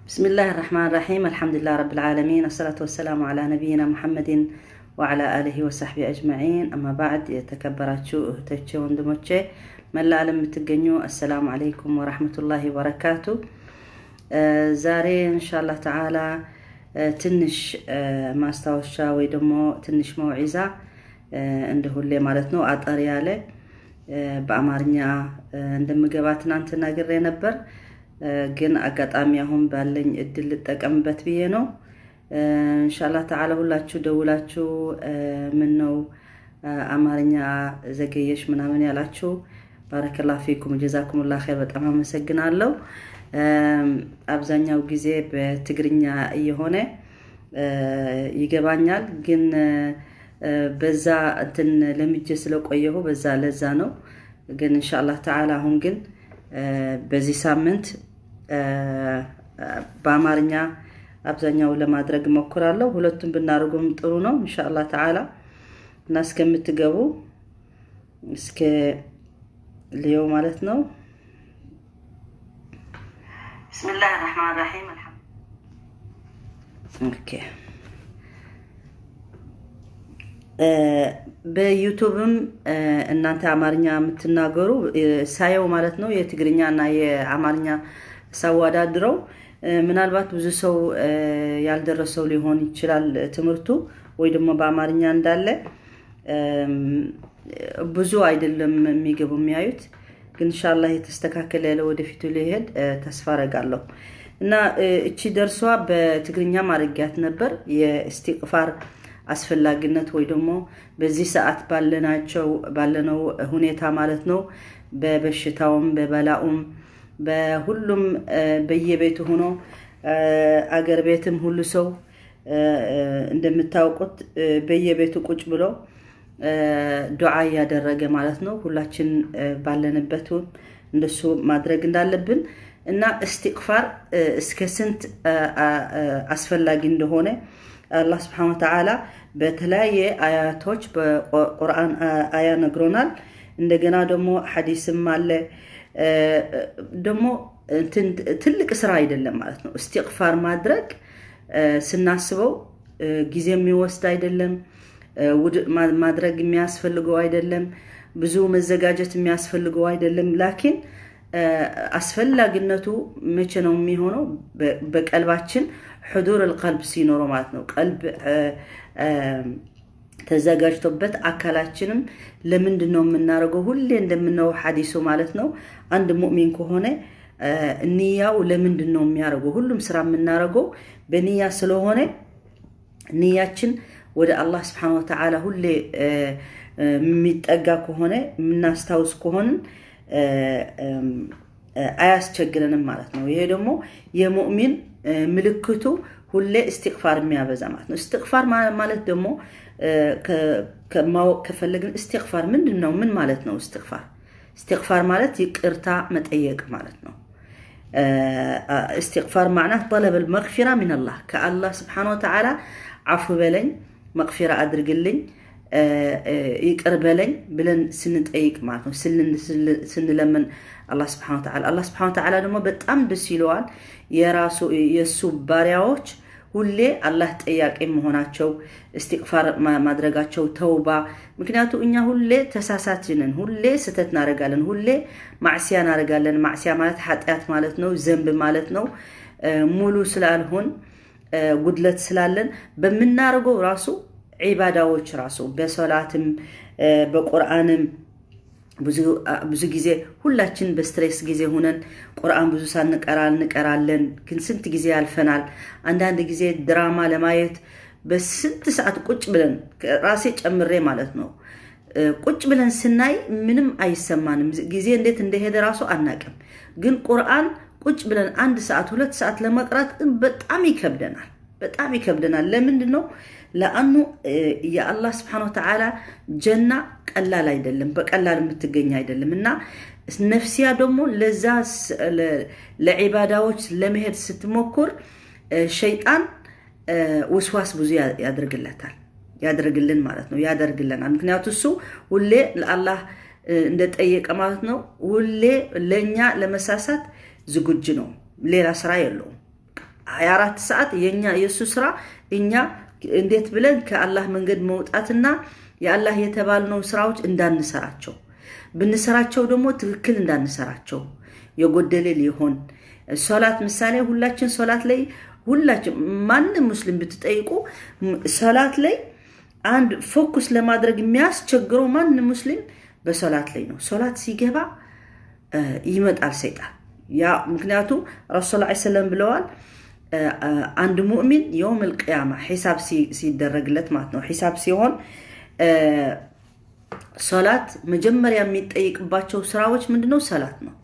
بسم الله الرحمن الرحيم، الحمد لله رب العالمين، الصلاة والسلام على نبينا محمد وعلى آله وصحبه أجمعين، أما بعد። የተከበራችሁ እህቶቼ ወንድሞቼ፣ መላ ዓለም የምትገኙ፣ السلام عليكم ورحمة الله وبركاته። ዛሬ إن شاء الله تعالى ትንሽ ማስታወሻ ወይ ደግሞ ትንሽ መውዒዛ እንደ ሁሌ ማለት ነው፣ አጠር ያለ በአማርኛ እንደምገባ ትናንት ተናግሬ ነበር። ግን አጋጣሚ አሁን ባለኝ እድል ልጠቀምበት ብዬ ነው። إن شاء الله تعالى ሁላችሁ ደውላችሁ ምን ነው አማርኛ ዘገየሽ ምናምን ያላችሁ፣ بارك الله فيكم، جزاكم الله خير፣ በጣም አመሰግናለሁ። አብዛኛው ጊዜ በትግርኛ እየሆነ ይገባኛል፣ ግን በዛ እንትን ለምጄ ስለቆየሁ በዛ ለዛ ነው። ግን إن شاء الله تعالى አሁን ግን በዚህ ሳምንት በአማርኛ አብዛኛው ለማድረግ እሞክራለሁ። ሁለቱም ብናደርጉም ጥሩ ነው إن شاء الله تعالى። እና እስከምትገቡ እስከ ልየው ማለት ነው። بسم الله الرحمن الرحيم። Okay፣ በ YouTubeም እናንተ አማርኛ የምትናገሩ ሳየው ማለት ነው፣ የትግርኛ እና የአማርኛ ሳወዳድረው ምናልባት ብዙ ሰው ያልደረሰው ሊሆን ይችላል ትምህርቱ፣ ወይ ደግሞ በአማርኛ እንዳለ ብዙ አይደለም የሚገቡ የሚያዩት። ግን إن شاء الله የተስተካከለ ለወደፊቱ ሊሄድ ተስፋ አረጋለሁ። እና እቺ ደርሷ በትግርኛ ማድረጊያት ነበር፣ የእስቲግፋር አስፈላጊነት ወይ ደግሞ በዚህ ሰዓት ባለናቸው ባለነው ሁኔታ ማለት ነው፣ በበሽታውም በበላኡም በሁሉም በየቤቱ ሆኖ አገር ቤትም ሁሉ ሰው እንደምታውቁት በየቤቱ ቁጭ ብሎ ዱዓ እያደረገ ማለት ነው። ሁላችን ባለንበት እንደሱ ማድረግ እንዳለብን እና እስቲግፋር እስከ ስንት አስፈላጊ እንደሆነ አላህ سبحانه وتعالى በተለያየ አያቶች በቁርአን አያ ነግሮናል። እንደገና ደግሞ ሐዲስም አለ። ደግሞ ትልቅ ስራ አይደለም ማለት ነው። እስቲግፋር ማድረግ ስናስበው ጊዜ የሚወስድ አይደለም። ውዱእ ማድረግ የሚያስፈልገው አይደለም። ብዙ መዘጋጀት የሚያስፈልገው አይደለም። لكن አስፈላጊነቱ መቼ ነው የሚሆነው? በቀልባችን حضور القلب ሲኖረው ማለት ነው። ቀልብ ተዘጋጅቶበት አካላችንም ለምንድን ነው የምናደርገው? ሁሌ እንደምናየው ሐዲሱ ማለት ነው። አንድ ሙእሚን ከሆነ ንያው ለምንድን ነው የሚያደርገው? ሁሉም ስራ የምናደርገው በንያ ስለሆነ ንያችን ወደ አላህ سبحانه وتعالى ሁሌ የሚጠጋ ከሆነ፣ የምናስታውስ ከሆንን አያስቸግረንም ማለት ነው። ይሄ ደግሞ የሙእሚን ምልክቱ ሁሌ እስትግፋር የሚያበዛ ማለት ነው። እስትግፋር ማለት ደግሞ ማወቅ ከፈለግን እስትግፋር ምንድን ነው? ምን ማለት ነው? እስትግፋር ማለት ይቅርታ መጠየቅ ማለት ነው። استغفار معناه طلب المغفرة من الله፣ ከአላህ سبحانه وتعالى ዓፉ በለኝ፣ መግፊራ አድርግልኝ፣ ይቅር በለኝ ብለን ስንጠይቅ ማለት ነው፣ ስንለምን አላህ سبحانه وتعالى። አላህ سبحانه وتعالى ደግሞ በጣም ደስ ይለዋል የራሱ የእሱ ባሪያዎች ሁሌ አላህ ጠያቂ መሆናቸው፣ እስትግፋር ማድረጋቸው፣ ተውባ። ምክንያቱ እኛ ሁሌ ተሳሳች ነን፣ ሁሌ ስህተት እናደርጋለን፣ ሁሌ ማዕሲያ እናደርጋለን። ማዕሲያ ማለት ኃጢአት ማለት ነው፣ ذنب ማለት ነው። ሙሉ ስላልሆን፣ ጉድለት ስላለን በምናደርገው ራሱ ዒባዳዎች ራሱ በሶላትም በቁርአንም ብዙ ጊዜ ሁላችን በ stress ጊዜ ሆነን ቁርአን ብዙ ሳንቀራ እንቀራለን። ግን ስንት ጊዜ ያልፈናል። አንዳንድ ጊዜ ድራማ ለማየት በስንት ሰዓት ቁጭ ብለን፣ ራሴ ጨምሬ ማለት ነው፣ ቁጭ ብለን ስናይ ምንም አይሰማንም። ጊዜ እንዴት እንደሄደ ራሱ አናቅም። ግን ቁርአን ቁጭ ብለን 1 ሰዓት 2 ሰዓት ለመቅራት በጣም ይከብደናል። በጣም ይከብደናል። ለምንድን ነው? لأنه የአላህ سبحانه وتعالى ጀና ቀላል አይደለም፣ በቀላል የምትገኝ አይደለም። እና ነፍሲያ ደግሞ ለዛ ለዒባዳዎች ለመሄድ ስትሞክር ሸይጣን ውስዋስ ብዙ ያደርግለታል፣ ያደርግልን ማለት ነው፣ ያደርግልናል። ምክንያቱ እሱ ሁሌ ለአላህ እንደጠየቀ ማለት ነው፣ ሁሌ ለእኛ ለመሳሳት ዝግጁ ነው። ሌላ ስራ የለውም። 24 ሰዓት የኛ የእሱ ስራ እኛ እንዴት ብለን ከአላህ መንገድ መውጣትና የአላህ የተባልነው ስራዎች እንዳንሰራቸው፣ ብንሰራቸው ደግሞ ትክክል እንዳንሰራቸው፣ የጎደለ ሊሆን። ሶላት ምሳሌ፣ ሁላችን ሶላት ላይ፣ ሁላችን ማንም ሙስሊም ብትጠይቁ ሶላት ላይ አንድ focus ለማድረግ የሚያስቸግረው ማንም ሙስሊም በሶላት ላይ ነው። ሶላት ሲገባ ይመጣል ሰይጣን። ያ ምክንያቱ ረሱል ዐለይሂ ሰላም ብለዋል፣ አንድ ሙእሚን يوم القيامة ሒሳብ ሲደረግለት ማለት ነው፣ ሒሳብ ሲሆን ሶላት መጀመሪያ የሚጠይቅባቸው ስራዎች ምንድነው? ሰላት ነው።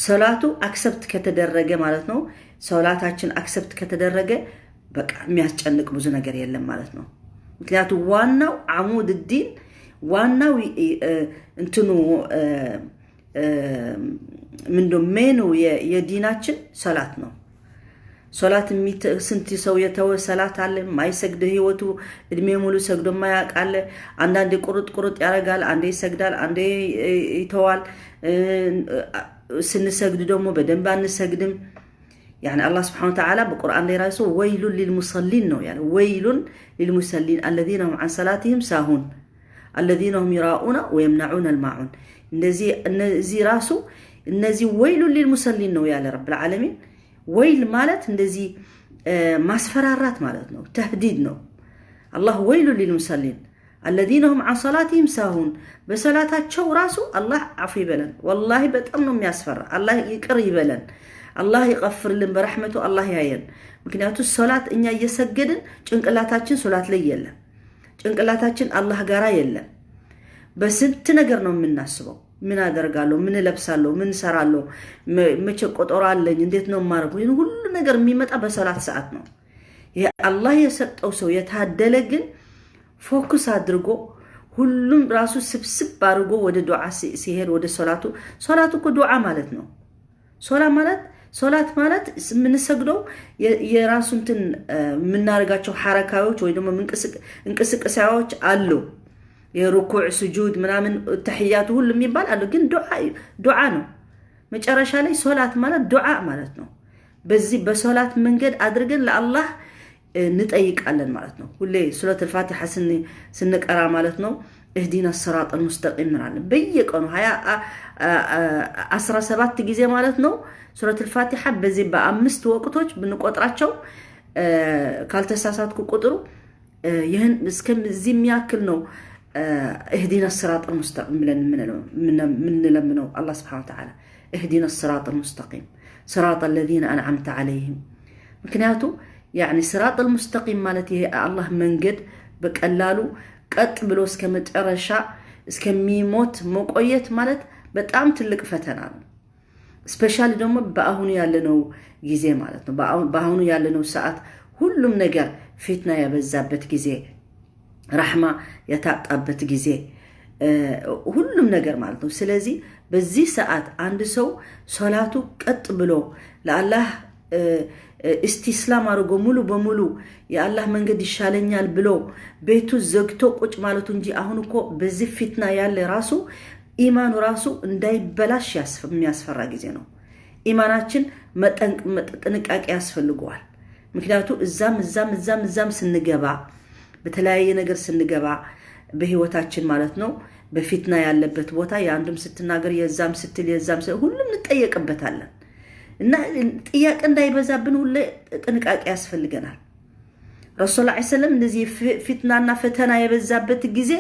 ሶላቱ accept ከተደረገ ማለት ነው። ሶላታችን accept ከተደረገ በቃ የሚያስጨንቅ ብዙ ነገር የለም ማለት ነው። ምክንያቱ ዋናው عمود الدين፣ ዋናው እንትኑ ምንድነው main ኡ የዲናችን ሶላት ነው። ሶላት ስንት ሰው የተወ ሰላት አለ። ማይሰግድ ህይወቱ እድሜ ሙሉ ሰግዶ ማያውቅ አለ። አንዳንዴ ቁርጥ ቁርጥ ያደርጋል፣ አንዴ ይሰግዳል፣ አንዴ ይተዋል። ስንሰግድ ደግሞ በደንብ አንሰግድም። يعني አላህ سبحانه وتعالى በቁርአን ላይ ራሱ ويل للمصلين ነው ያለ። ويل للمصلين الذين هم عن صلاتهم ساهون الذين هم يراءون ويمنعون الماعون። እነዚህ ራሱ እነዚህ ويل للمصلين ነው ያለ رب العالمين። ويل ማለት እንደዚህ ማስፈራራት ማለት ነው፣ تهديد ነው። አላህ ويل للمصلين الذين هم عن صلاتهم ساهون። በሰላታቸው ራሱ፣ አላህ አፉ ይበለን። ወላሂ በጣም ነው የሚያስፈራ። አላህ ይቅር ይበለን። አላህ ይቀፍርልን በረሕመቱ፣ አላህ ያየን። ምክንያቱ ሶላት እኛ እየሰገድን ጭንቅላታችን ሶላት ላይ የለም። ጭንቅላታችን አላህ ጋራ የለም። በስንት ነገር ነው የምናስበው። ምን አደርጋለሁ፣ ምን እለብሳለሁ፣ ምን እሰራለሁ፣ መቼ ቆጠሮ አለኝ፣ እንዴት ነው የማደርገው? ይህን ሁሉ ነገር የሚመጣ በሰላት ሰዓት ነው። ይሄ አላህ የሰጠው ሰው የታደለ ግን focus አድርጎ ሁሉም ራሱ ስብስብ አድርጎ ወደ ዱዓ ሲሄድ፣ ወደ ሶላቱ። ሶላቱ እኮ ዱዓ ማለት ነው። ሶላ ማለት፣ ሶላት ማለት የምንሰግደው የራሱ እንትን የምናደርጋቸው ሐረካዎች ወይ ደግሞ እንቅስቃሴዎች አሉ። የሩኩዕ፣ ስጁድ ምናምን፣ ተሕያቱ ሁሉ የሚባል አሉ። ግን ዱዓ ነው። መጨረሻ ላይ ሶላት ማለት ዱዓ ማለት ነው። በዚህ በሶላት መንገድ አድርገን ለአላህ እንጠይቃለን ማለት ነው። ሁሌ ሱረት አልፋቲሓ ስንቀራ ማለት ነው اهدنا الصراط المستقيم እንላለን። በየቀኑ 17 ጊዜ ማለት ነው ሱረት አልፋቲሓ በዚህ በአምስት ወቅቶች ብንቆጥራቸው፣ ካልተሳሳትኩ ቁጥሩ ይህን እስከዚህ የሚያክል ነው። اهدنا الصراط المستقيم ብለን የምንለምነው አላህ سبحانه وتعالى اهدنا الصراط المستقيم صراط الذين أنعمت عليهم። ምክንያቱ يعني صراط المستقيم ማለት ይሄ አላህ መንገድ በቀላሉ ቀጥ ብሎ እስከ መጨረሻ እስከሚሞት መቆየት ማለት በጣም ትልቅ ፈተና ነው። Specially ደግሞ በአሁኑ ያለነው ጊዜ ማለት ነው። በአሁኑ ያለነው ሰዓት ሁሉም ነገር ፊትና የበዛበት ጊዜ፣ ረሕማ የታጣበት ጊዜ፣ ሁሉም ነገር ማለት ነው። ስለዚህ በዚህ ሰዓት አንድ ሰው ሶላቱ ቀጥ ብሎ ለአላህ استسلام አድርጎ ሙሉ በሙሉ የአላህ መንገድ ይሻለኛል ብሎ ቤቱ ዘግቶ ቁጭ ማለቱ እንጂ አሁን እኮ በዚህ ፊትና ያለ ራሱ ኢማኑ ራሱ እንዳይበላሽ የሚያስፈራ ጊዜ ነው። ኢማናችን ጥንቃቄ ያስፈልገዋል። ምክንያቱ እዛም እዛም እዛም እዛም ስንገባ፣ በተለያየ ነገር ስንገባ በህይወታችን ማለት ነው፣ በፊትና ያለበት ቦታ የአንዱም ስትናገር፣ የዛም ስትል፣ የዛም ሁሉም እንጠየቅበታለን እና ጥያቄ እንዳይበዛብን ሁሌ ጥንቃቄ ያስፈልገናል። ረሱል ዐለይሂ ሰለም እንደዚህ ፊትናና ፈተና የበዛበት ጊዜ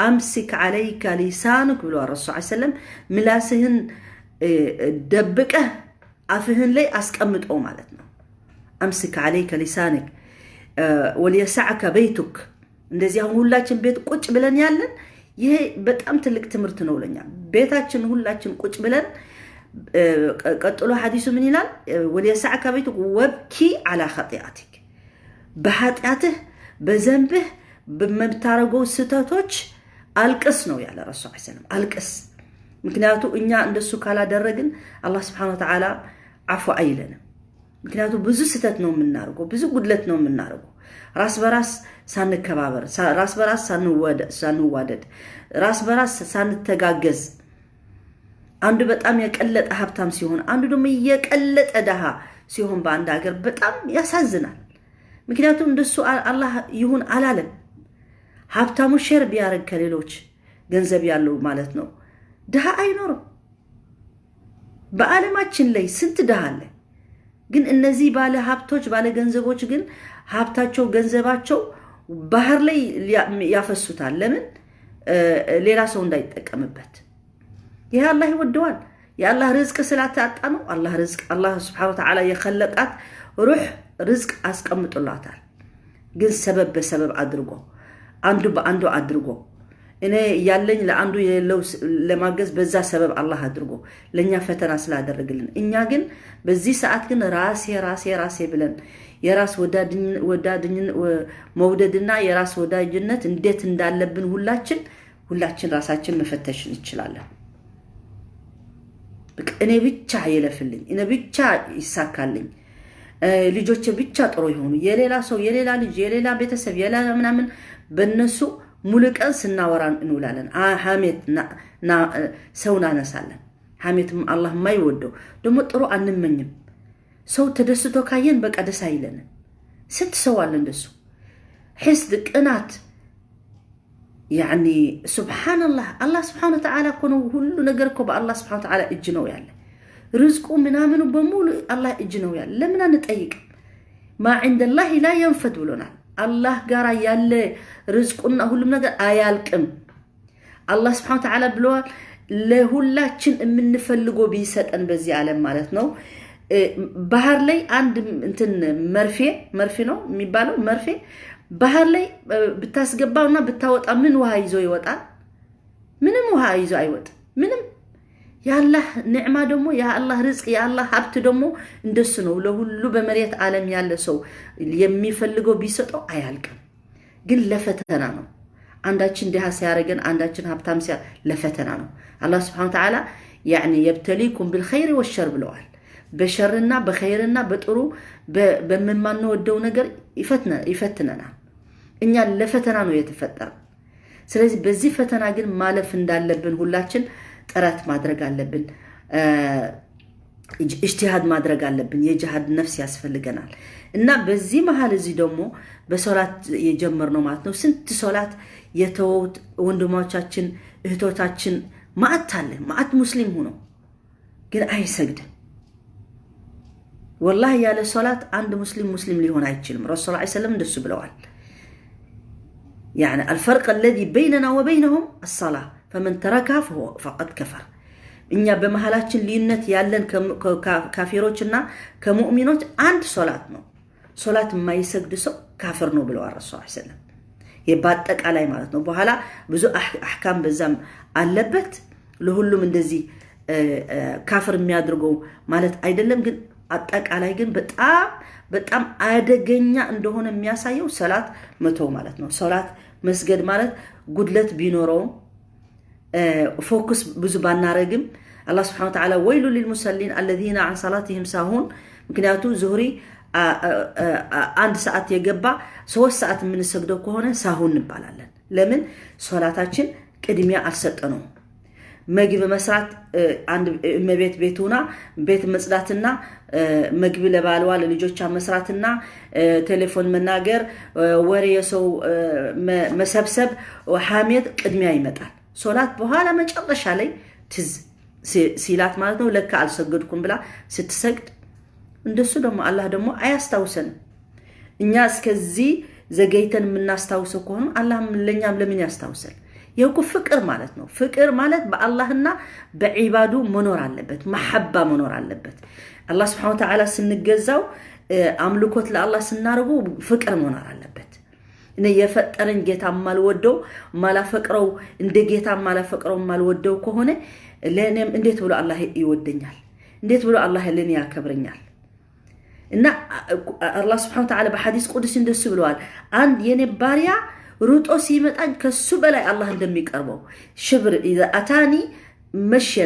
أمسك عليك لسانك ብለዋል። ረሱል ዐለይሂ ሰለም ምላስህን ደብቀህ አፍህን ላይ አስቀምጠው ማለት ነው። أمسك عليك لسانك وليسعك بيتك። እንደዚህ አሁን ሁላችን ቤት ቁጭ ብለን ያለን ይሄ በጣም ትልቅ ትምህርት ነው ለኛ። ቤታችን ሁላችን ቁጭ ብለን፣ ቀጥሎ ሐዲሱ ምን ይላል? وليسعك بيتك وابك على خطيئتك። በኃጢአትህ፣ በዘንብህ፣ በምታረገው ስህተቶች አልቅስ ነው ያለ ረሱል ሰለም፣ አልቅስ። ምክንያቱ እኛ እንደሱ ካላደረግን አላህ سبحانه وتعالى አፉ አይለንም። ምክንያቱ ብዙ ስህተት ነው የምናደርገው፣ ብዙ ጉድለት ነው የምናደርገው። ራስ በራስ ሳንከባበር፣ ራስ በራስ ሳንዋደድ፣ ራስ በራስ ሳንተጋገዝ አንዱ በጣም የቀለጠ ሀብታም ሲሆን፣ አንዱ ደግሞ የቀለጠ ድሃ ሲሆን በአንድ ሀገር በጣም ያሳዝናል። ምክንያቱም እንደሱ አላህ ይሁን አላለም። ሀብታሙ share ቢያደርግ ከሌሎች ገንዘብ ያለው ማለት ነው፣ ድሃ አይኖርም። በዓለማችን ላይ ስንት ድሃ አለ? ግን እነዚህ ባለ ሀብቶች፣ ባለ ገንዘቦች ግን ሀብታቸው ገንዘባቸው ባህር ላይ ያፈሱታል። ለምን? ሌላ ሰው እንዳይጠቀምበት። ይህ አላህ ይወደዋል። የአላህ ርዝቅ ስላታጣ ነው። አላህ ርዝቅ፣ አላህ سبحانه وتعالى የኸለቃት ሩሕ ርዝቅ አስቀምጦላታል። ግን ሰበብ በሰበብ አድርጎ፣ አንዱ በአንዱ አድርጎ፣ እኔ ያለኝ ለአንዱ የሌለው ለማገዝ በዛ ሰበብ አላህ አድርጎ ለእኛ ፈተና ስላደረግልን፣ እኛ ግን በዚህ ሰዓት ግን ራሴ ራሴ ራሴ ብለን የራስ መውደድና የራስ ወዳጅነት እንዴት እንዳለብን ሁላችን ራሳችን መፈተሽ እንችላለን። እኔ ብቻ ይለፍልኝ፣ እኔ ብቻ ይሳካልኝ፣ ልጆቼ ብቻ ጥሩ ይሆኑ፣ የሌላ ሰው፣ የሌላ ልጅ፣ የሌላ ቤተሰብ፣ የሌላ ምናምን በእነሱ ሙሉ ቀን ስናወራ እንውላለን። ሐሜት ሰው እናነሳለን። ሐሜትም አላህ የማይወደው ደግሞ ጥሩ አንመኝም። ሰው ተደስቶ ካየን በቃ ደስ አይለንም። ስንት ሰው አለ እንደሱ፣ حسد፣ ቅናት። يعني سبحان الله፣ አላህ سبحانه وتعالى እኮ ነው። ሁሉ ነገር እኮ በአላህ سبحانه وتعالى እጅ ነው ያለ። ርዝቁ ምናምኑ በሙሉ አላህ እጅ ነው ያለ። ለምን አንጠይቅም? ما عند الله لا ينفد ብሎናል። አላህ ጋራ ያለ ርዝቁና ሁሉም ነገር አያልቅም። አላህ سبحانه وتعالى ብለዋል። ለሁላችን የምንፈልገው ቢሰጠን በዚህ ዓለም ማለት ነው። ባህር ላይ አንድ እንትን መርፌ፣ መርፌ ነው የሚባለው፣ መርፌ ባህር ላይ ብታስገባውና ብታወጣ ምን ውሃ ይዞ ይወጣል? ምንም ውሃ ይዞ አይወጣም። ምንም። የአላህ ኒዕማ ደግሞ፣ የአላህ ርዝቅ፣ የአላህ ሀብት ደግሞ እንደሱ ነው። ለሁሉ በመሬት ዓለም ያለ ሰው የሚፈልገው ቢሰጠው አያልቅም። ግን ለፈተና ነው። አንዳችን ድሃ ሲያደርገን፣ አንዳችን ሀብታም ሲያ ለፈተና ነው። አላህ سبحانه وتعالى يعني يبتليكم بالخير والشر ብለዋል። በሸርና በኸይርና በጥሩ በምማንወደው ነገር ይፈትነናል። እኛ ለፈተና ነው የተፈጠረው። ስለዚህ በዚህ ፈተና ግን ማለፍ እንዳለብን ሁላችን ጥረት ማድረግ አለብን። اجتهاد ማድረግ አለብን። የጅሃድ ነፍስ ያስፈልገናል። እና በዚህ መሀል እዚህ ደግሞ በሶላት የጀመርነው ማለት ነው። ስንት ሶላት የተወውት ወንድሞቻችን እህቶቻችን ማአት አለ። ማአት ሙስሊም ሆኖ ግን አይሰግድም። والله ያለ ሶላት አንድ ሙስሊም ሙስሊም ሊሆን አይችልም። ረሱል ስ ሰለም እንደሱ ብለዋል። يعني الفرق الذي بيننا وبينهم الصلاة، فمن تركها فقد كفر። እኛ በመሃላችን ልዩነት ያለን ካፊሮች እና ከሙእሚኖች አንድ ሶላት ነው። ሶላት የማይሰግድ ሰው ካፍር ነው ብለዋል ረሱል ሰለም። በአጠቃላይ ማለት ነው። በኋላ ብዙ አሕካም በዛም አለበት። ለሁሉም እንደዚህ ካፍር የሚያደርገው ማለት አይደለም። ግን አጠቃላይ ግን በጣም በጣም አደገኛ እንደሆነ የሚያሳየው ሰላት መተው ማለት ነው። ሰላት መስገድ ማለት ጉድለት ቢኖረውም፣ focus ብዙ ባናረግም፣ አላህ سبحانه وتعالى ويل للمصلين الذين عن صلاتهم ساهون። ምክንያቱ ዙህሪ 1 ሰዓት የገባ 3 ሰዓት የምንሰግደው ከሆነ ساهون እንባላለን። ለምን? ሶላታችን ቅድሚያ አልሰጠነውም። ምግብ መስራት፣ አንድ እመቤት ቤት ሆና ቤት መጽዳትና ምግብ ለባልዋ ለልጆቿ መስራትና ቴሌፎን መናገር፣ ወሬ የሰው መሰብሰብ፣ ሐሜት ቅድሚያ ይመጣል። ሶላት በኋላ መጨረሻ ላይ ትዝ ሲላት ማለት ነው፣ ለካ አልሰገድኩም ብላ ስትሰግድ፣ እንደሱ ደግሞ አላህ ደግሞ አያስታውሰንም። እኛ እስከዚህ ዘገይተን የምናስታውሰው ከሆነ አላህ ለእኛም ለምን ያስታውሰን? ይህ እኮ ፍቅር ማለት ነው። ፍቅር ማለት በአላህና በዒባዱ መኖር አለበት፣ መሐባ መኖር አለበት። አላህ سبحانه وتعالى ስንገዛው፣ አምልኮት ለአላህ ስናደርጉ ፍቅር መኖር አለበት። እኔ የፈጠረኝ ጌታ የማልወደው፣ ማላፈቅረው፣ እንደ ጌታ ማላፈቅረው፣ የማልወደው ከሆነ ለእኔም እንዴት ብሎ አላህ ይወደኛል? እንዴት ብሎ አላህ ለእኔ ያከብረኛል? እና አላህ سبحانه وتعالى በ حديث قدسي እንደሱ ብለዋል። አንድ የኔ ባሪያ ሩጦ ሲመጣኝ ከሱ በላይ አላህ እንደሚቀርበው፣ ሽብር إذا أتاني مشيا፣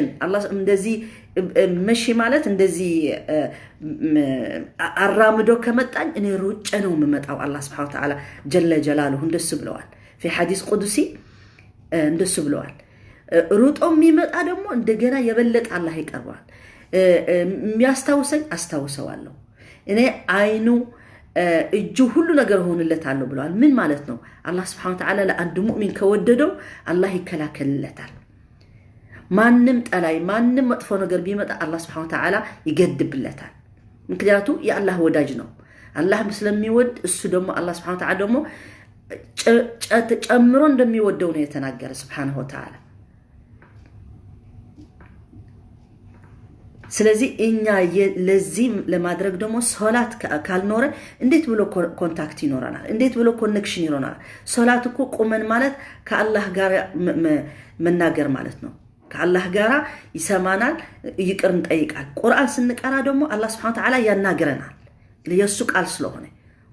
እንደዚህ مشي ማለት እንደዚህ አራምዶ ከመጣኝ እኔ ሩጬ ነው የምመጣው። አላህ سبحانه وتعالى جل جلاله እንደሱ ብለዋል። في حديث قدسي እንደሱ ብለዋል። ሩጦ የሚመጣ ደግሞ እንደገና የበለጠ አላህ ይቀርበዋል። የሚያስታውሰኝ አስታውሰዋለሁ፣ እኔ አይኑ እጁ ሁሉ ነገር ሆንለታለሁ ብለዋል። ምን ማለት ነው? አላህ ስብሐነ ወተዓላ ለአንድ ሙእሚን ከወደደው አላህ ይከላከልለታል። ማንም ጠላይ ማንም መጥፎ ነገር ቢመጣ አላህ ስብሐነ ወተዓላ ይገድብለታል። ምክንያቱ የአላህ ወዳጅ ነው። አላህ ስለሚወድ እሱ ደግሞ አላህ ስብሐነ ወተዓላ ደግሞ ጨምሮ እንደሚወደው ነው የተናገረ ስብሐነሁ ወተዓላ። ስለዚህ እኛ ለዚህ ለማድረግ ደግሞ ሶላት ካልኖረ እንዴት ብሎ contact ይኖረናል? እንዴት ብሎ connection ይኖረናል? ሶላት እኮ ቁመን ማለት ከአላህ ጋር መናገር ማለት ነው። ከአላህ ጋር ይሰማናል፣ ይቅር እንጠይቃል። ቁርአን ስንቀራ ደግሞ አላህ ስብሐነ ወተዓላ ያናግረናል። የእሱ ቃል ስለሆነ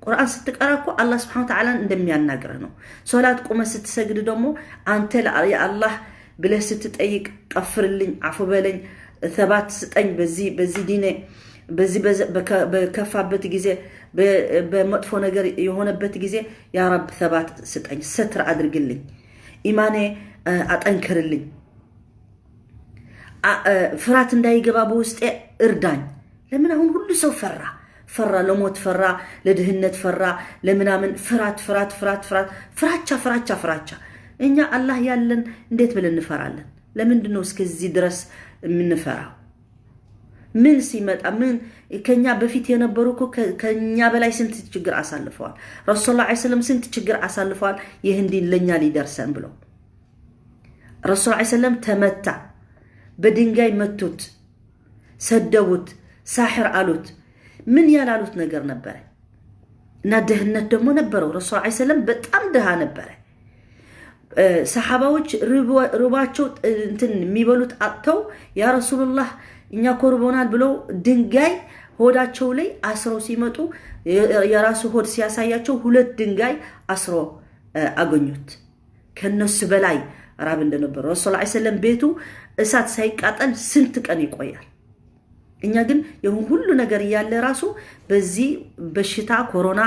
ቁርአን ስትቀራ እኮ አላህ ስብሐነ ወተዓላ እንደሚያናግረህ ነው። ሶላት ቁመ ስትሰግድ ደግሞ አንተ የአላህ ብለህ ስትጠይቅ ቀፍርልኝ፣ አፉ በለኝ፣ ተባት ስጠኝ፣ በዚህ ዲኔ በዚህ በከፋበት ጊዜ በመጥፎ ነገር የሆነበት ጊዜ ያ ረብ ተባት ስጠኝ፣ ሰትር አድርግልኝ፣ ኢማኔ አጠንክርልኝ፣ ፍርሃት እንዳይገባ በውስጤ እርዳኝ። ለምን አሁን ሁሉ ሰው ፈራ ፈራ፣ ለሞት ፈራ፣ ለድህነት ፈራ፣ ለምናምን ፍራት ፍራት ፍራት ፍራት ፍራቻ ፍራቻ ፍራቻ። እኛ አላህ ያለን እንዴት ብለን እንፈራለን? ለምንድን ነው እስከዚህ ድረስ የምንፈራው? ምን ሲመጣ ምን ከኛ በፊት የነበሩ እኮ ከኛ በላይ ስንት ችግር አሳልፈዋል። ረሱል ዐለይሂ ወሰለም ስንት ችግር አሳልፈዋል። ይህ እንዲህ ለኛ ሊደርሰን ብሎ ረሱል ዐለይሂ ወሰለም ተመታ፣ በድንጋይ መቱት፣ ሰደቡት፣ ሳሕር አሉት። ምን ያላሉት ነገር ነበረ? እና ድህነት ደግሞ ነበረው። ረሱል ዐለይሂ ወሰለም በጣም ድሃ ነበረ። ሰሓባዎች ርባቸው እንትን የሚበሉት አጥተው ያ ረሱሉላህ እኛ እኮ ርቦናል ብለው ድንጋይ ሆዳቸው ላይ አስረው ሲመጡ የራሱ ሆድ ሲያሳያቸው ሁለት ድንጋይ አስሮ አገኙት። ከነሱ በላይ ራብ እንደነበረ ረሱል ዐለይሂ ወሰለም ቤቱ እሳት ሳይቃጠል ስንት ቀን ይቆያል። እኛ ግን ይሁን ሁሉ ነገር እያለ ራሱ በዚህ በሽታ ኮሮና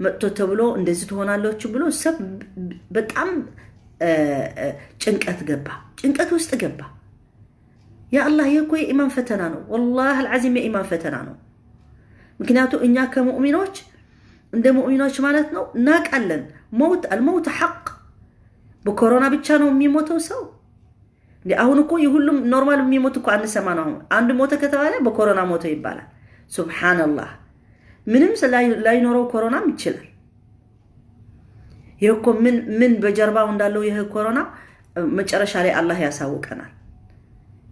መጥቶ ተብሎ እንደዚህ ትሆናለች ብሎ ሰብ በጣም ጭንቀት ገባ፣ ጭንቀት ውስጥ ገባ። ያ አላህ ይህ እኮ የኢማን ፈተና ነው። ወላሂ አልዓዚም የኢማን ፈተና ነው። ምክንያቱ እኛ ከሙእሚኖች እንደ ሙእሚኖች ማለት ነው እናውቃለን። መውት አልመውት ሐቅ። በኮሮና ብቻ ነው የሚሞተው ሰው? አሁን እኮ የሁሉም normal የሚሞት እኮ አንሰማ ነው። አሁን አንድ ሞተ ከተባለ በኮሮና ሞተ ይባላል። ሱብሓነላህ ምንም ላይኖረው ኮሮናም ይችላል። ይህ እኮ ምን ምን በጀርባው እንዳለው ይህ ኮሮና መጨረሻ ላይ አላህ ያሳውቀናል።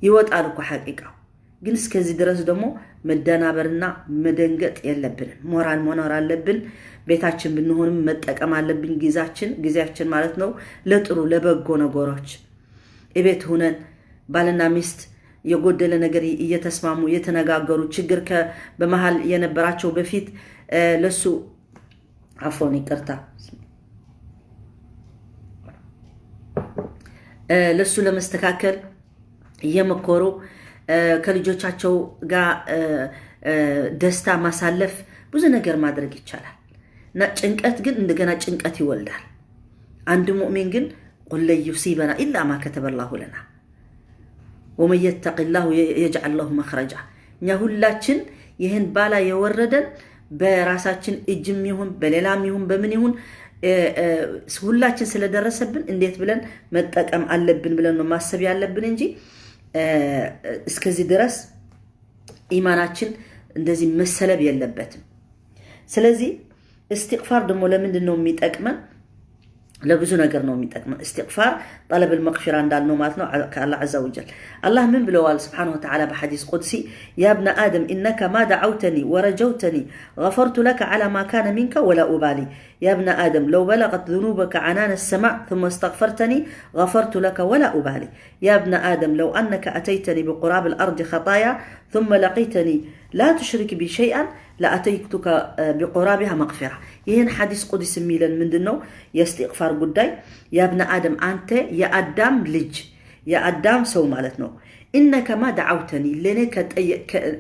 ይወጣል እኮ ሐቂቃው። ግን እስከዚህ ድረስ ደግሞ መደናበርና መደንገጥ የለብንም። ሞራል መኖር አለብን። ቤታችን ብንሆንም መጠቀም አለብን ጊዜያችን ማለት ነው ለጥሩ ለበጎ ነገሮች። እቤት ሁነን ባልና ሚስት የጎደለ ነገር እየተስማሙ እየተነጋገሩ ችግር በመሃል የነበራቸው በፊት ለሱ አፎን ይቅርታ ለሱ ለመስተካከል እየመኮሩ ከልጆቻቸው ጋር ደስታ ማሳለፍ ብዙ ነገር ማድረግ ይቻላል። እና ጭንቀት ግን እንደገና ጭንቀት ይወልዳል። አንድ ሙእሚን ግን ቁል ለን ዩሲበና ኢላ ማ ከተበላሁ ለና ወመን የተቂላሁ የጅዐል ለሁ መኽረጃ። እኛ ሁላችን ይህን ባላ የወረደን በራሳችን እጅም ይሁን በሌላም ይሁን በምን ይሁን ሁላችን ስለደረሰብን እንዴት ብለን መጠቀም አለብን ብለን ነው ማሰብ ያለብን እንጂ እስከዚህ ድረስ ኢማናችን እንደዚህ መሰለብ የለበትም። ስለዚህ እስትግፋር ደግሞ ለምንድን ነው የሚጠቅመን? ለብዙ ነገር ነው የሚጠቅመን። እስትግፋር ጠለብል መግፊራ እንዳልነው ማለት ነው ከአላህ ዐዘ ወጀል። አላህ ምን ብለዋል ስብሓነሁ ወተዓላ በሐዲስ ቁድሲ يا ابن آدم إنك ما دعوتني ورجوتني غفرت لك على ما كان منك ولا أبالي يا ابن آدم لو بلغت ذنوبك عنان السماء ثم استغفرتني غفرت لك ولا أبالي يا ابن آدم لو أنك أتيتني بقراب الأرض خطايا ثم لقيتني لا تشرك بي شيئا لأتيتك بقرابها مغفرة። ይህን ሐዲስ ቁድስ የሚለን ምንድን ነው? የእስትግፋር ጉዳይ يا ابن آدم አንተ የአዳም ልጅ የአዳም ሰው ማለት ነው። إنك ما دعوتني ለእኔ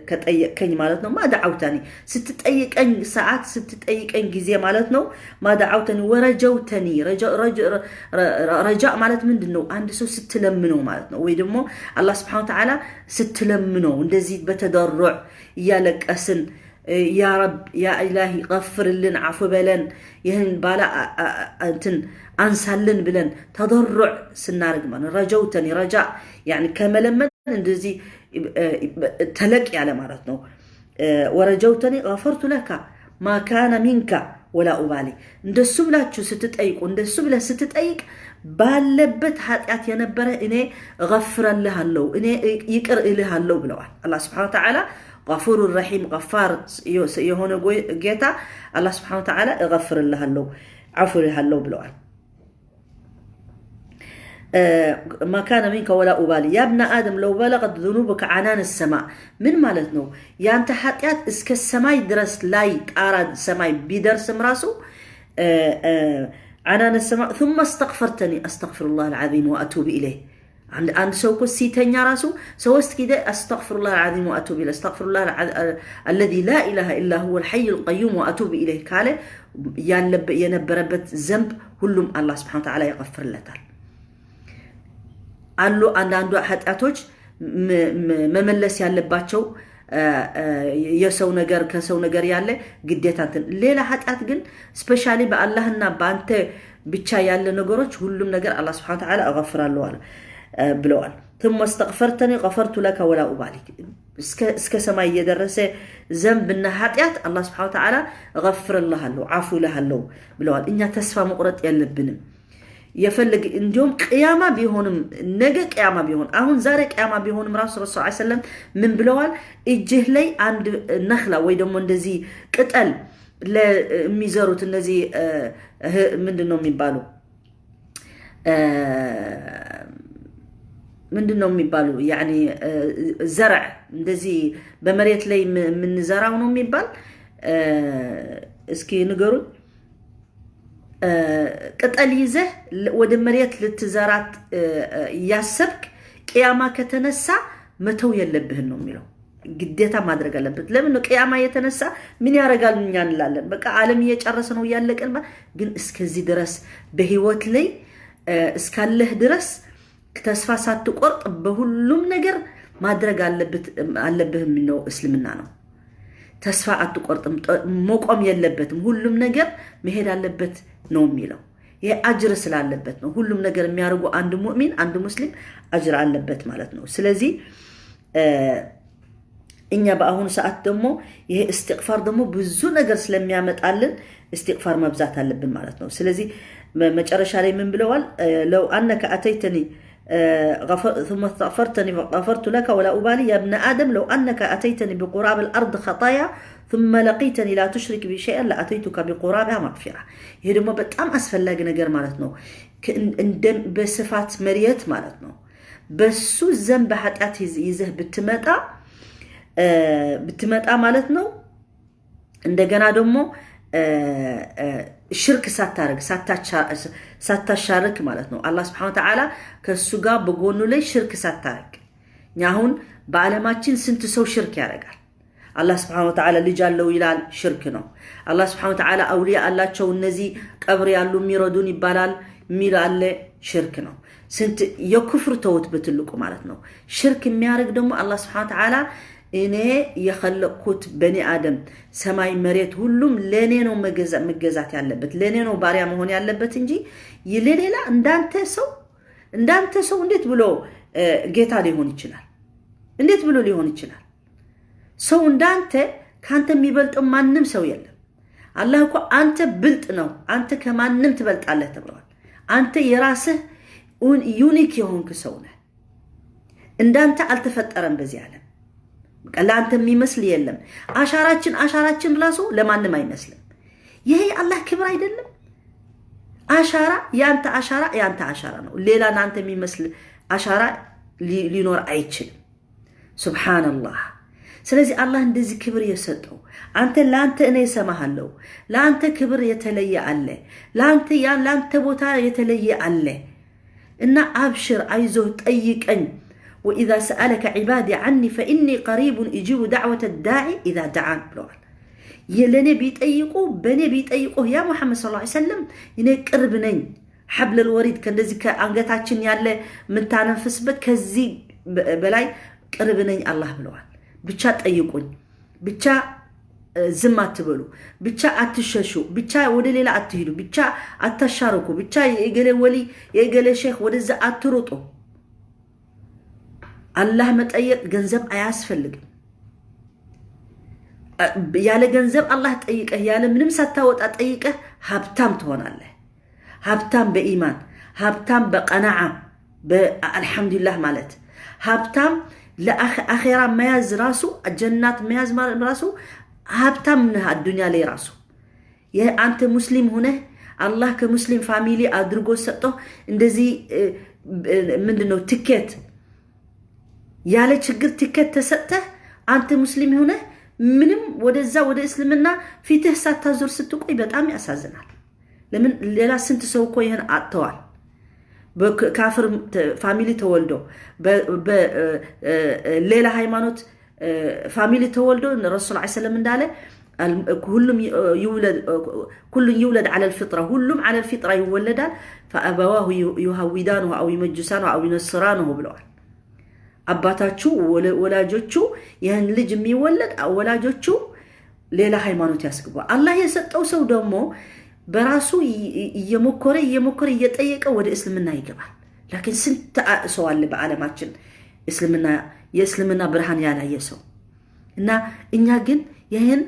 ከጠየቅከኝ ማለት ነው። ما دعوتني ስትጠይቀኝ ሰዓት፣ ስትጠይቀኝ ጊዜ ማለት ነው። ما دعوتني ورجوتني። رجاء ማለት ምንድን ነው? አንድ ሰው ስትለምነው ማለት ነው። ወይ ደግሞ አላህ سبحانه وتعالى ስትለምነው እንደዚህ በ تضرع እያለቀስን يا رب يا إلهي ገፍርልን፣ ዓፉ በለን፣ ይህን ባላ እንትን አንሳልን ብለን تضرع ስናደርግ ማለት رجوتني رجاء يعني ከመለመን እንደዚህ ተለቅ ያለ ማለት ነው። ورجوتني غفرت لك ما كان منك ولا أبالي። እንደሱ ብላችሁ ስትጠይቁ፣ እንደሱ ብለህ ስትጠይቅ ባለበት ኃጢአት የነበረ እኔ እገፍረልሃለሁ፣ እኔ ይቅር እልሃለሁ ብለዋል። አላህ سبحانه وتعالى غفور رحيم غفار የሆነ ጌታ አላህ سبحانه وتعالى እገፍርልሃለሁ፣ ዓፉ እልሃለሁ ብለዋል። ما كان منك ولا أبالي يا ابن آدم لو بلغت ذنوبك عنان السماء። ምን ማለት ነው? ያንተ ኃጢአት እስከ ሰማይ ድረስ ላይ ጣራ ሰማይ ቢደርስም ራሱ عنان السماء ثم استغفرتني أستغفر الله العظيم وأتوب إليه። አንድ ሰው እኮ ሲተኛ ራሱ ሶስት ጊዜ أستغفر الله العظيم وأتوب إليه، أستغفر الله الذي لا إله إلا هو الحي القيوم وأتوب إليه ካለ የነበረበት ذنب ሁሉም አላህ سبحانه وتعالى ይገፍርለታል። አሉ አንዳንዱ ኃጢአቶች መመለስ ያለባቸው የሰው ነገር ከሰው ነገር ያለ ግዴታ እንትን፣ ሌላ ኃጢአት ግን specially በአላህና በአንተ ብቻ ያለ ነገሮች ሁሉም ነገር አላህ سبحانه وتعالى እገፍራለሁ ብለዋል። ثم استغفرتني غفرت لك ولا أبالي። እስከ ሰማይ የደረሰ ذنب ና ኃጢአት አላህ سبحانه وتعالى እገፍርልሃለሁ፣ ዓፉ እልሃለሁ ብለዋል። እኛ ተስፋ መቁረጥ የለብንም። የፈለገ እንዲሁም ቅያማ ቢሆንም፣ ነገ ቅያማ ቢሆን፣ አሁን ዛሬ ቅያማ ቢሆንም ራሱ ረሱ ሰለም ምን ብለዋል? እጅህ ላይ አንድ نخلة ወይ ደግሞ እንደዚህ ቅጠል የሚዘሩት እነዚህ ምንድን ነው የሚባሉ፣ ምንድን ነው የሚባሉ يعني زرع እንደዚህ በመሬት ላይ የምንዘራው ነው የሚባል፣ እስኪ ንገሩኝ። ቅጠል ይዘህ ወደ መሬት ልትዘራት እያሰብክ ቅያማ ከተነሳ መተው የለብህን ነው የሚለው። ግዴታ ማድረግ አለበት። ለምን ነው ቅያማ የተነሳ ምን ያደርጋል እኛ እንላለን። በቃ ዓለም እየጨረሰ ነው፣ እያለቀን፣ ግን እስከዚህ ድረስ በህይወት ላይ እስካለህ ድረስ ተስፋ ሳትቆርጥ በሁሉም ነገር ማድረግ አለብህ የሚለው እስልምና ነው። ተስፋ አትቆርጥም፣ መቆም የለበትም። ሁሉም ነገር መሄድ አለበት ነው የሚለው። ይሄ አጅር ስላለበት ነው። ሁሉም ነገር የሚያደርጉ አንድ ሙእሚን፣ አንድ ሙስሊም አጅር አለበት ማለት ነው። ስለዚህ እኛ በአሁኑ ሰዓት ደግሞ ይሄ እስትቅፋር ደግሞ ብዙ ነገር ስለሚያመጣልን እስትቅፋር መብዛት አለብን ማለት ነው። ስለዚህ መጨረሻ ላይ ምን ብለዋል? لو أنك أتيتني ثم استغفرتني فغفرت لك ولا أبالي يا ابن آدم لو أنك أتيتني بقراب الأرض خطايا ثم لقيتني لا تشرك بي شيئا لأتيتك بقرابها مغفرة። ይሄ ደግሞ በጣም አስፈላጊ ነገር ማለት ነው። በስፋት መሬት ማለት ነው። በሱ ذنب ኃጢአት ይዘህ ብትመጣ ማለት ነው። እንደገና ደግሞ ሽርክ ሳታረግ፣ ሳታሻርክ ማለት ነው። አላህ سبحانه وتعالى ከእሱ ጋር በጎኑ ላይ ሽርክ ሳታረግ። እኛ አሁን በዓለማችን ስንት ሰው ሽርክ ያደርጋል? አላህ سبحانه وتعالى ልጅ አለው ይላል፣ ሽርክ ነው። አላህ سبحانه وتعالى አውሊያ አላቸው እነዚህ ቀብር ያሉ የሚረዱን ይባላል የሚል አለ፣ ሽርክ ነው። ስንት የኩፍር ተውት በትልቁ ማለት ነው። ሽርክ የሚያደርግ ደግሞ አላህ سبحانه وتعالى እኔ የኸለቅኩት በኒ አደም ሰማይ መሬት ሁሉም ለእኔ ነው መገዛት ያለበት፣ ለእኔ ነው ባሪያ መሆን ያለበት እንጂ ለሌላ እንዳንተ ሰው እንዴት ብሎ ጌታ ሊሆን ይችላል? እንዴት ብሎ ሊሆን ይችላል? ሰው እንዳንተ ከአንተ የሚበልጠው ማንም ሰው የለም። አላህ እኮ አንተ ብልጥ ነው፣ አንተ ከማንም ትበልጣለህ ተብለዋል። አንተ የራስህ unique የሆንክ ሰው ነህ። እንዳንተ አልተፈጠረም በዚህ ዓለም። ለአንተ የሚመስል የለም። አሻራችን ራሱ ለማንም አይመስልም። ይሄ የአላህ ክብር አይደለም? አሻራ የአንተ አሻራ የአንተ አሻራ ነው። ሌላ ለአንተ የሚመስል አሻራ ሊኖር አይችልም። سبحان الله። ስለዚህ አላህ እንደዚህ ክብር የሰጠው አንተ ለአንተ እኔ እሰማሃለሁ፣ ለአንተ ክብር የተለየ አለ፣ ለአንተ ቦታ የተለየ አለ እና አብሽር፣ አይዞህ፣ ጠይቀኝ። وإذا سألك عبادي عني فإني قريب أجيب دعوة الداع إذا دعان ብለዋል። ለእኔ ቢጠይቁ፣ በእኔ ቢጠይቁ يا ሙሐመድ صلى الله عليه وسلم እኔ ቅርብ ነኝ። حبل الوريد ከእንደዚህ ከአንገታችን ያለ የምታነፍስበት ከዚህ በላይ ቅርብ ነኝ አላህ ብለዋል። ብቻ ጠይቁኝ፣ ብቻ ዝም አትበሉ፣ ብቻ አትሸሹ፣ ብቻ ወደ ሌላ አትሂዱ፣ ብቻ አታሻርኩ፣ ብቻ የእገሌ ወሊ የእገሌ ሼክ ወደዛ አትሩጡ። አላህ መጠየቅ ገንዘብ አያስፈልግም። ያለ ገንዘብ አላህ ጠይቀህ፣ ያለ ምንም ሳታወጣ ጠይቀህ ሀብታም ትሆናለህ። ሀብታም በኢማን፣ ሀብታም በቀናዓ፣ በአልሐምዱሊላህ ማለት፣ ሀብታም ለአኼራ መያዝ ራሱ፣ ጀናት መያዝ ራሱ ሀብታም ነህ። አዱኛ ላይ ራሱ አንተ ሙስሊም ሁነህ አላህ ከሙስሊም family አድርጎ ሰጥቶ እንደዚህ ምንድን ነው ትኬት፣ ያለ ችግር ትኬት ተሰጥተህ አንተ ሙስሊም ሆነህ ምንም ወደዛ ወደ እስልምና ፊትህ ሳታዞር ስትቆይ በጣም ያሳዝናል። ለምን ሌላ ስንት ሰው እኮ ይህን አጥተዋል። በካፍር family ተወልዶ፣ ሌላ ሃይማኖት family ተወልዶ፣ ረሱል ዓ ሰለም እንዳለ كل يولد على الفطرة፣ ሁሉም على الفطرة ይወለዳል። فأبواه يهودانه أو يمجسانه أو ينصرانه ብለዋል። አባታችሁ ወላጆቹ ይህን ልጅ የሚወለድ ወላጆቹ ሌላ ሃይማኖት ያስገባል። አላህ የሰጠው ሰው ደግሞ በራሱ እየሞከረ እየሞከረ እየጠየቀ ወደ እስልምና ይገባል። لكن ስንት ሰው አለ በዓለማችን እስልምና የእስልምና ብርሃን ያላየ ሰው። እና እኛ ግን ይህን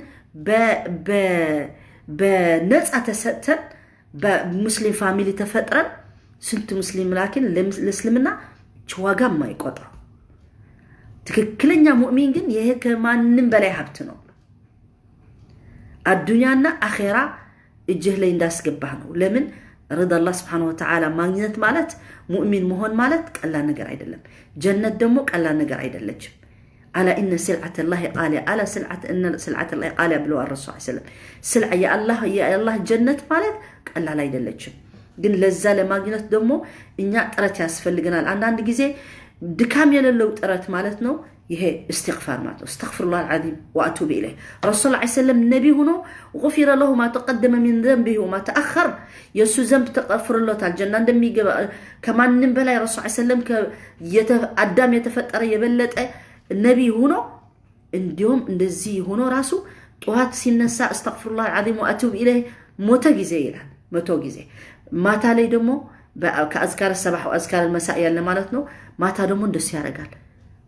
በነፃ ተሰጥተን በሙስሊም family ተፈጥረን ስንት ሙስሊም لكن ለእስልምና ዋጋ የማይቆጥረው። ትክክለኛ ሙእሚን ግን ይሄ ከማንም በላይ ሀብት ነው። አዱኛና አኼራ እጅህ ላይ እንዳስገባህ ነው። ለምን رضا الله سبحانه وتعالى ማግኘት ማለት፣ ሙእሚን መሆን ማለት ቀላል ነገር አይደለም። ጀነት ደግሞ ቀላል ነገር አይደለችም። ألا إن سلعة الله غالية፣ ألا إن سلعة الله غالية ብለዋል ረሱል ሰለም። سلعة የአላህ ጀነት ማለት ቀላል አይደለችም። ግን ለዛ ለማግኘት ደግሞ እኛ ጥረት ያስፈልገናል። አንዳንድ ጊዜ ድካም የሌለው ጥረት ማለት ነው። ይሄ እስትግፋር ማለት ነው። أستغفر الله العظيم وأتوب إليه። ረሱል ዓ ሰለም ነቢ ሆኖ غفر له ما تقدم من ذنبه وما تأخر፣ የእሱ ذنب ተቀፍርሎታል። ጀና እንደሚገባ ከማንም በላይ ረሱል ዓ ሰለም አዳም የተፈጠረ የበለጠ ነቢ ሆኖ እንዲሁም እንደዚህ ሆኖ ራሱ ጠዋት ሲነሳ أستغفر الله العظيم وأتوب إليه 100 ጊዜ ይላል። 100 ጊዜ። ማታ ላይ ደግሞ ከ أذكار الصباح أذكار المساء ያለ ማለት ነው። ማታ ደግሞ እንደሱ ያደርጋል።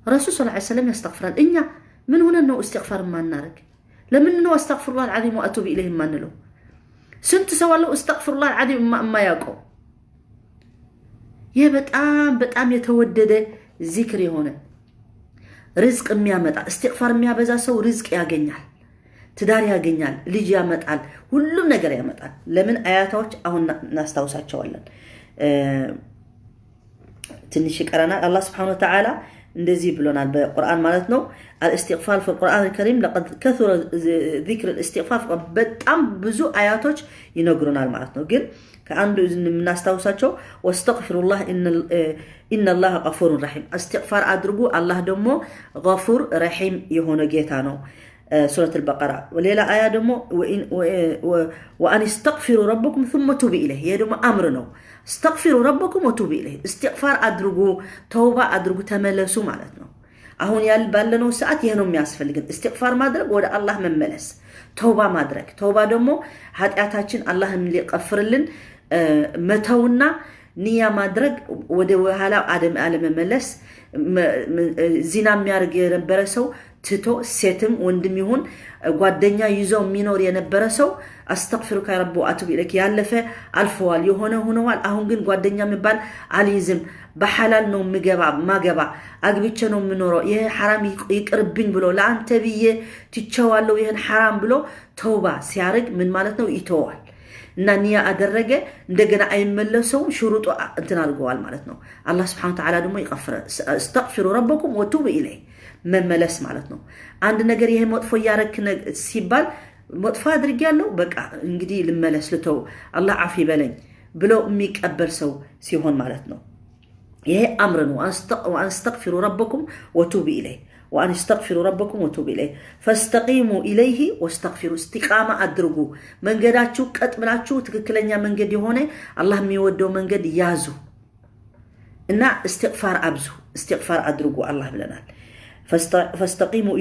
ረሱል صلى الله عليه وسلم ያስተግፍራል። እኛ ምን ሆነን ነው እስትግፋር የማናረግ? ለምን ነው أستغفر الله العظيم وأتوب إليه የማንለው? ስንት ሰው አለው أستغفر الله العظيم የማያውቀው? ይህ በጣም በጣም የተወደደ ዚክር የሆነ ርዝቅ የሚያመጣ፣ እስትግፋር የሚያበዛ ሰው ርዝቅ ያገኛል፣ ትዳር ያገኛል፣ ልጅ ያመጣል፣ ሁሉም ነገር ያመጣል። ለምን አያታዎች አሁን እናስታውሳቸዋለን። ትንሽ ይቀረናል። አላህ سبحانه وتعالى እንደዚህ ብሎናል በቁርአን ማለት ነው። الاستغفار في القرآن الكريم، لقد كثر ذكر الاستغفار፣ በጣም ብዙ አያቶች ይነግሩናል ማለት ነው። ግን ከአንዱ የምናስታውሳቸው واستغفروا الله إن الله غفور رحيم፣ እስትግፋር አድርጉ፣ አላህ ደግሞ غفور رحيم የሆነ ጌታ ነው። ሱረት አልበቀራ። ሌላ አያ ደግሞ وأن استغفروا ربكم ثم توبوا إليه፣ ይሄ ደግሞ أمر ነው። استغفروا ربكم وتوبوا إليه፣ እስትግፋር አድርጉ፣ ተውባ አድርጉ፣ ተመለሱ ማለት ነው። አሁን ያል ባለነው ሰዓት ይሄ ነው የሚያስፈልግን፣ እስትግፋር ማድረግ፣ ወደ አላህ መመለስ፣ ተውባ ማድረግ። ተውባ ደግሞ ኃጢአታችን አላህን ሊቀፍርልን መተውና ንያ ማድረግ፣ ወደ ኋላ አለመመለስ። ዚና የሚያደርግ የነበረ ሰው ትቶ፣ ሴትም ወንድም ይሁን ጓደኛ ይዞ የሚኖር የነበረ ሰው أستغفرك يا رب وأتوب إليك፣ ያለፈ አልፈዋል፣ የሆነ ሆነዋል። አሁን ግን ጓደኛ የሚባል አልይዝም፣ በሐላል ነው ምገባ ማገባ፣ አግብቼ ነው የምኖረው፣ ይህ ሐራም ይቅርብኝ ብሎ ለአንተ ብዬ ትቼዋለሁ ይህን ሐራም ብሎ ተውባ ሲያደርግ ምን ማለት ነው? ይተዋል እና ንያ አደረገ፣ እንደገና አይመለሰውም። ሽሩጡ እንትን አድርገዋል ማለት ነው። አላህ سبحانه وتعالى ደግሞ ይቀፍረ። استغفروا ربكم وتوبوا إليه፣ መመለስ ማለት ነው። አንድ ነገር ይሄ መጥፎ እያረክ ሲባል መጥፎ አድርጌያለሁ፣ በቃ እንግዲህ ልመለስ፣ ልተው፣ አላህ አፍ ይበለኝ ብሎ የሚቀበል ሰው ሲሆን ማለት ነው። ይሄ أمر ነው። وأن استغفروا ربكم وتوبوا إليه، وأن استغفروا ربكم وتوبوا إليه، فاستقيموا إليه واستغفروه። استقامة አድርጉ። መንገዳችሁ ቀጥ ብላችሁ ትክክለኛ መንገድ የሆነ አላህ የሚወደው መንገድ ያዙ እና እስትግፋር አብዙ፣ እስትግፋር አድርጉ አላህ ብለናል። فاستقيموا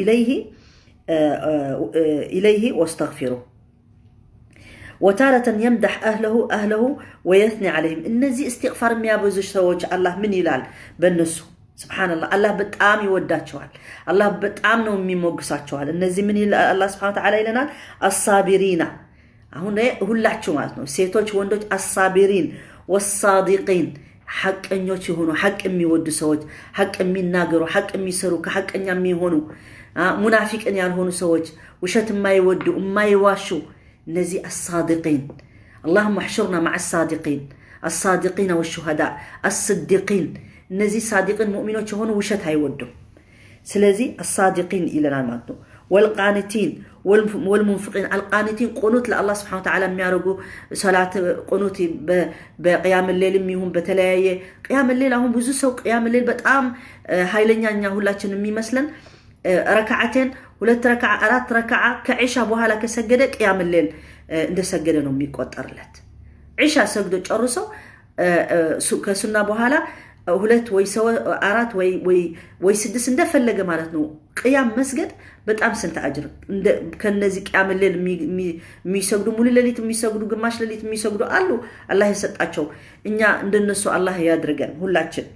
إليه واستغفروه. وتارة يمدح أهله ويثني عليهم። እነዚህ እስትግፋር የሚያበዙ ሰዎች አላህ ምን ይላል በእነሱ? سبحان الله፣ አላህ በጣም ይወዳቸዋል። አላህ በጣም ነው የሚሞግሳቸዋል። እነዚህ ምን አላህ سبحانه وتعالى ይለናል? الصابرين፣ አሁን ሁላችሁ ማለት ነው፣ ሴቶች፣ ወንዶች፣ الصابرين والصادقين፣ ሐቀኞች የሆኑ፣ ሐቅ የሚወዱ ሰዎች፣ ሐቅ የሚናገሩ፣ ሐቅ የሚሰሩ፣ ከሐቀኛ የሚሆኑ፣ ሙናፊቅን ያልሆኑ ሰዎች፣ ውሸት የማይወዱ፣ የማይዋሹ፣ እነዚህ الصادقين። اللهم احشرنا مع الصادقين، الصادقين والشهداء الصديقين። እነዚህ صادقين ሙእሚኖች የሆኑ ውሸት አይወዱም። ስለዚህ الصادقين ይለናል ማለት ነው። والقانتين والمنفقين። القانتين ቁኑት ለአላህ سبحانه وتعالى የሚያደርጉ፣ ሰላት ቁኑት በ قيام الليل ም ይሁን በተለያየ قيام الليل። አሁን ብዙ ሰው قيام الليل በጣም ኃይለኛ እኛ ሁላችን የሚመስለን ركعتين፣ ሁለት ረክዓ፣ አራት ረክዓ ከዒሻ በኋላ ከሰገደ قيام الليل እንደሰገደ ነው የሚቆጠርለት። ዒሻ ሰግዶ ጨርሶ ከሱና በኋላ ሁለት ወይ አራት ወይ ስድስት እንደፈለገ ማለት ነው። ቅያም መስገድ በጣም ስንት أجر። ከነዚህ قيام الليل የሚሰግዱ፣ ሙሉ ሌሊት የሚሰግዱ፣ ግማሽ ሌሊት የሚሰግዱ አሉ። አላህ የሰጣቸው፣ እኛ እንደነሱ አላህ ያድርገን ሁላችን።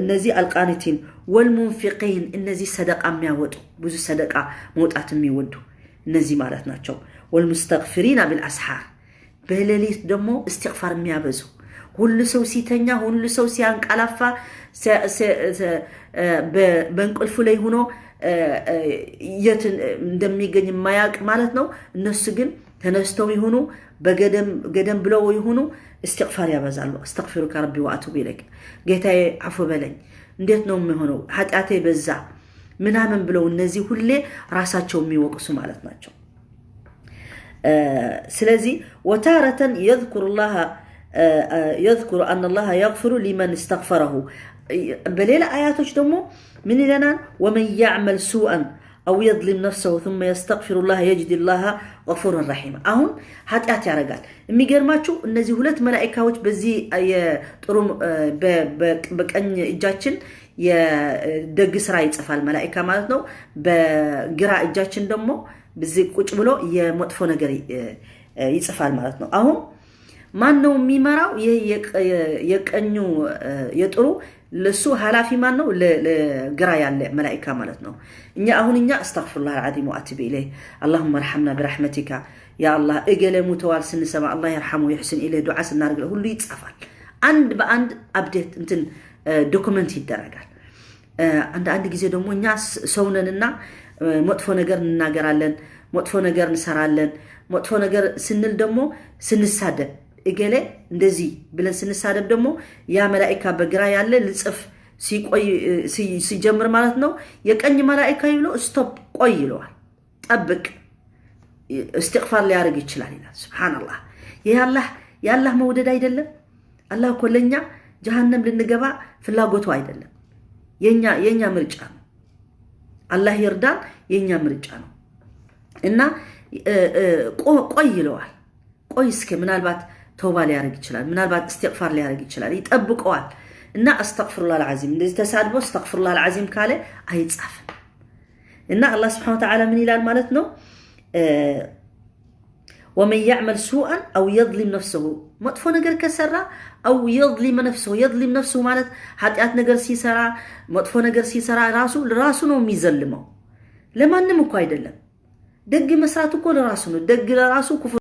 እነዚህ القانتين والمنفقين፣ እነዚህ ሰደቃ የሚያወጡ፣ ብዙ ሰደቃ መውጣት የሚወዱ እነዚህ ማለት ናቸው። والمستغفرين بالأسحار፣ በሌሊት ደግሞ እስትግፋር የሚያበዙ፣ ሁሉ ሰው ሲተኛ፣ ሁሉ ሰው ሲያንቀላፋ፣ በእንቅልፉ ላይ ሆኖ የት እንደሚገኝ የማያውቅ ማለት ነው። እነሱ ግን ተነስተው ይሁኑ በገደም ብለው ይሁኑ እስትግፋር ያበዛሉ። أستغفرك ربي وأتوب إليك፣ ጌታዬ አፉ በለኝ፣ እንዴት ነው የሚሆነው፣ ኃጢአቴ በዛ ምናምን ብለው እነዚህ ሁሌ ራሳቸው የሚወቅሱ ማለት ናቸው። ስለዚህ وتارة يذكر أن الله يغفر لمن استغفره። በሌላ አያቶች ደግሞ ምን ይለናል? ومن يعمل سوءا أو يظلم نفسه ثم يستغفر الله يجد الله غفورا رحيما። አሁን ኃጢአት ያደርጋል። የሚገርማችሁ እነዚህ ሁለት መላኢካዎች በዚህ የጥሩ በቀኝ እጃችን የደግ ስራ ይጽፋል መላኢካ ማለት ነው። በግራ እጃችን ደግሞ በዚህ ቁጭ ብሎ የመጥፎ ነገር ይጽፋል ማለት ነው። አሁን ማን ነው የሚመራው? ይህ የቀኙ የጥሩ ለሱ ኃላፊ ማን ነው? ለግራ ያለ መላኢካ ማለት ነው። እኛ አሁን እኛ أستغفر الله العظيم وأتوب إليه، اللهم ارحمنا برحمتك يا الله፣ እገሌ ሙተዋል ስንሰማ الله يرحمه يحسن إليه ዱዓ ስናደርግ ሁሉ ይጻፋል። አንድ በአንድ update እንትን document ይደረጋል። አንድ አንድ ጊዜ ደግሞ እኛ ሰውነንና መጥፎ ነገር እንናገራለን፣ መጥፎ ነገር እንሰራለን። መጥፎ ነገር ስንል ደግሞ ስንሳደብ፣ እገሌ እንደዚህ ብለን ስንሳደብ ደግሞ ያ መላኢካ በግራ ያለ ልጽፍ ሲቆይ ሲጀምር ማለት ነው የቀኝ መላኢካ ይብሎ stop፣ ቆይ ይለዋል። ጠብቅ፣ እስትግፋር ሊያደርግ ይችላል ይላል። سبحان الله፣ ይህ የአላህ መውደድ አይደለም። አላህ እኮ ለእኛ ጀሃነም ልንገባ ፍላጎቱ አይደለም። የኛ ምርጫ ነው። አላህ ይርዳን፣ የኛ ምርጫ ነው እና ቆይ ይለዋል። ቆይ እስከ ምናልባት ተውባ ሊያደርግ ይችላል። ምናልባት እስትግፋር ሊያደርግ ይችላል። ይጠብቀዋል እና أستغفر الله العظيم እንደዚህ ተሳድቦ أستغفر الله العظيم ካለ አይጻፍም። እና አላህ سبحانه وتعالى ምን ይላል ማለት ነው? ومن يعمل سوءا أو يظلم نفسه፣ መጥፎ ነገር ከሰራ፣ أو يظلم نفسه፣ يظلم نفسه ማለት ኃጢአት ነገር ሲሰራ፣ መጥፎ ነገር ሲሰራ ራሱ ራሱ ነው የሚዘልመው፣ ለማንም እኮ አይደለም። ደግ መስራት እኮ ለራሱ ነው። ደግ ለራሱ፣ ክፉ